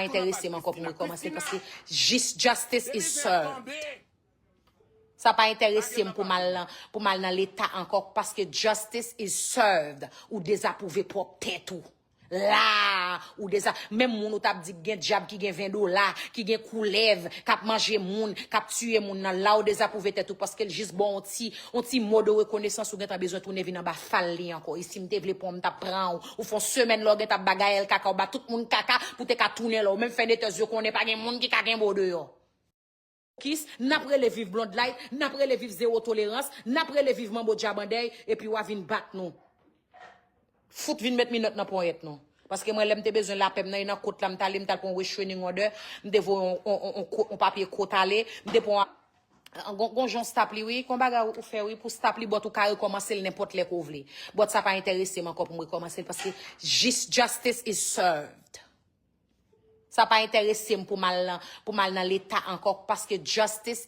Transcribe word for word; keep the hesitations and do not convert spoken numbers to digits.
enterese m ankò pou m rekòmanse paske jis justice is served. Sa pa enterese m pou m al nan, pou m al nan leta ankò paske justice is served. Ou dezapwouve pwòp tèt ou. La, ou deza, menm moun ou t ap di k gen dyab ki gen ven dola, ki gen koulèv, k ap manje moun, k ap tiye moun nan, la ou dezapwouve tèt ou paske l jis ba w yon ti, yon ti mo de rekonesans ou gentan bezwen tounen vin anba fal li ankò. E si m te vle pran w, m t ap pran w. Ou fè yon semèn la w gentan ap ba Gaëlle kaka, ou ba tout moun kaka pou te ka tounen la. Ou menm fè netè zye konnen pa gen moun ki ka kenbe w deyò. Kis, n ap rele viv Blonde Light, n ap rele viv Zewo Tolerans, n ap rele viv Manbo Djabandèy, epi w a vin bat nou. Fout vin met minòt nan ponyèt nou. Paske mwen, lè m te bezwen lapè m nan, e nan kot la m t ale, m t al pran restraining order, m te voye yon, yon, yon, yon ko- yon papye kot ale, m te pran yon, yon, yon jan stop li, wi, kon bagay ou fè, wi, pou stop li, but ou ka rekòmanse l nenpòt lè ke w vle. But sa pa enterese m ankò pou m rekòmanse l, paske jis justice is served. Sa pa enterese m pou m al nan, pou m al nan leta ankò, paske justice